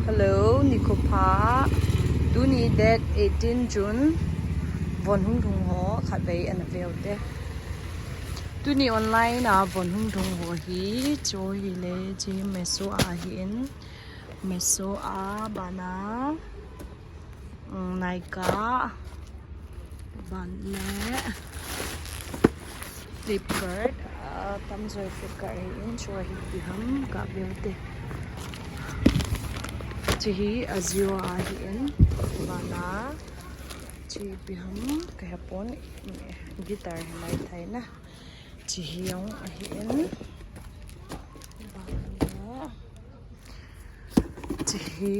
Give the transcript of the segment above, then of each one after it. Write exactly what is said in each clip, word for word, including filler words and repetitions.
Hello, nikho pha. Tuni date eighteen June. Von hung lhung ho khatvei ana veu te. Tuni online a von hung lhung ho hi, chu hi le, chi Meesho a hi in. Meesho a bana, mm, Nykaa, ban le Flipkart, ah, tamjo Flipkart hi in, chu hi ipi ham ka veu te. Chi hi Ajio a hi in, bana, chi ipi ham ka he pon, guitar hi mai thei na. Chi hi jong ahi in. Bana. Chi hi,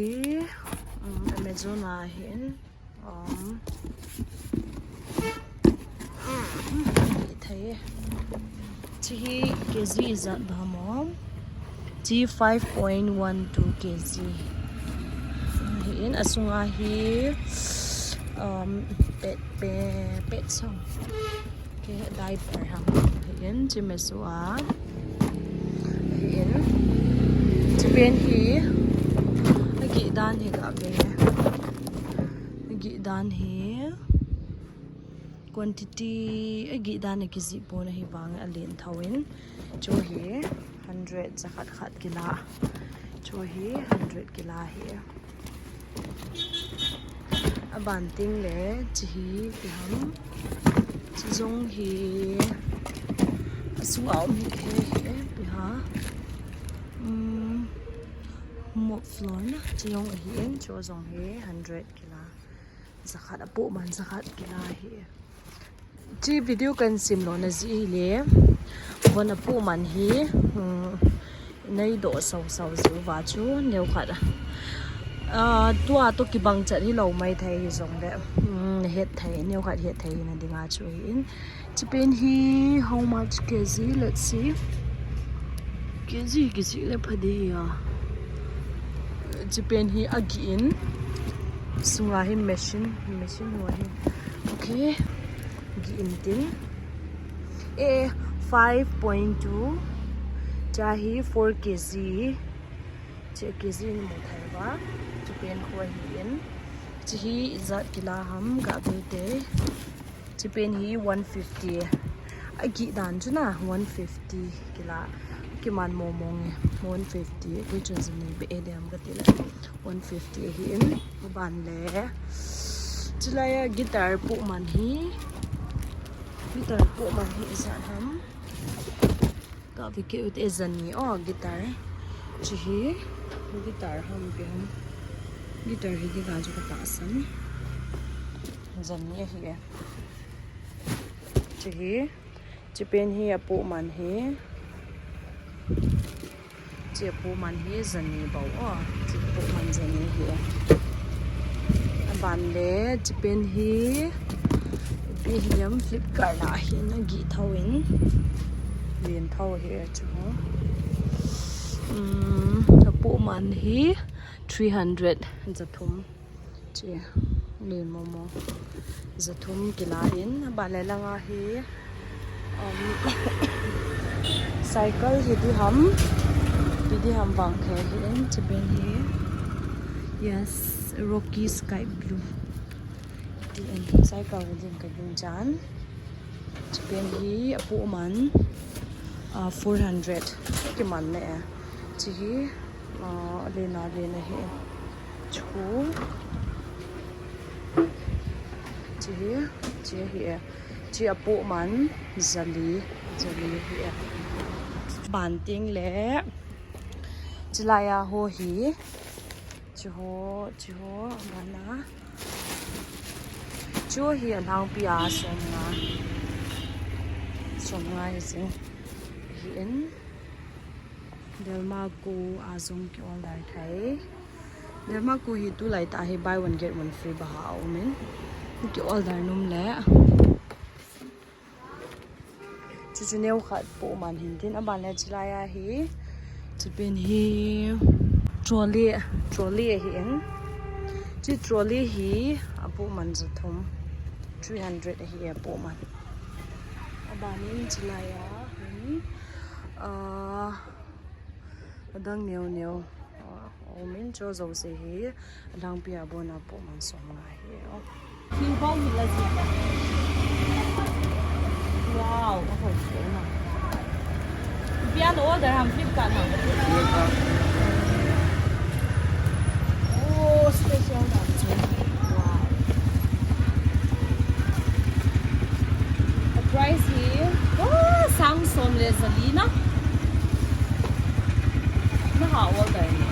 um, Amazon a hi in. Um, thei. Chi hi K G ijat ba mo. Chi five point one two K G. Hi in asunga hi, um, pet, pet, pet song. Okay, diaper ham. Hi in, chi Meesho a. Hi in. Chi pen hi. Agih dan hi ga ve. Agih dan hi. Quantity, agih dan a kijih pon ahi vang a len thou in. Chu hi hundred jakhat khat kila. Chu hi hundred kila hi. Aban teng le, chi hi ipi ham. Chi jong hi. Asunga um hi, hi, hi, ipi ham. Um, mop floor na. Chi jong ahi in, chu jong hi hundred kila. Jakhat apoh man, jakhat kila hi. Chi video kan sim lona jeh hi le, von apoh man hi, um, nei doh sau sau jiu va chu neo khat a. Ah, tua toh kibang chat hi lou mai thei hi jong le, um, het thei, neo khat het thei na dinga chu hi in. Chi pen hi how much K G? Let's see. K G kijih le pha ding a. Chi pen hi agih in. Sunga hi machine, machine ho hi. Okay. Gih in tin. Eh, five point two. Cha hi four K G. Chi K G ni mu thei va. Chi pen ho hi in. Chi hi ijat kila ham ga ve te. Chi pen hi one fifty. Agih dan chu na one fifty kila. Kiman mo mong e one fifty. Kei chun jani be e dem ka ti le. One fifty hi in. Aban le. Chilai a guitar poh man hi. Guitar poh man hi ijat ham. Ka ve kit u te jani o guitar. Chi hi guitar ham ipi ham. Guitar hi ding a chu ka tahsan. Jani ahi e. Chi hi. Chi pen hi apoh man hi. Chi apoh man hi jani bou o. Chi apoh man jani hi. Aban le chi pen hi. Ipi hiam Flipkart a hin agih thou in. Len thou hi chu. Um, apoh man hi three hundred jathum. Chi len mo mo. Jathum kila in. Aban le langa hi. Um, cycle hi ding ham. Ipi ding ham vang khe hi in. Chi pen hi. Yes, Rocky Sky Blue. Ti in cycle ding ka ging chan. Chi pen hi apoh man, ah, four hundred. Kiman ne. Chi hi, ah, alen alen ahi. Chu. Chi hi, chi hi e. Chi apoh man jali, jali hi e. Ban teng le. Chilai a ho hi. Chi ho, chi ho, bana. Chu hi alhangpi a som nga. Som nga hi jing. Hi in. Derma Co a jong ki order thei. Derma Co hi tulai tah hi buy one get one free bang a um in. Ki order nom le. Chu chu neo khat poh man hin tin, aban le chilai a hi. Chi pen hi trolley, trolley ahi in. Chi trolley hi apoh man jathum. Three hundred ahi apoh man. Aban in chilai a hi. Ah, adang neo neo. Ah, Min cho jouse hi, langpi a bon a po man som nga hi. Thil bau hi la ji. Wow, a hoi thei na. Ipi a na order ham, Flipkart na? Oh, special dan chu. Wow. A price hi, oh, sang som le jali na. Na ha order ni.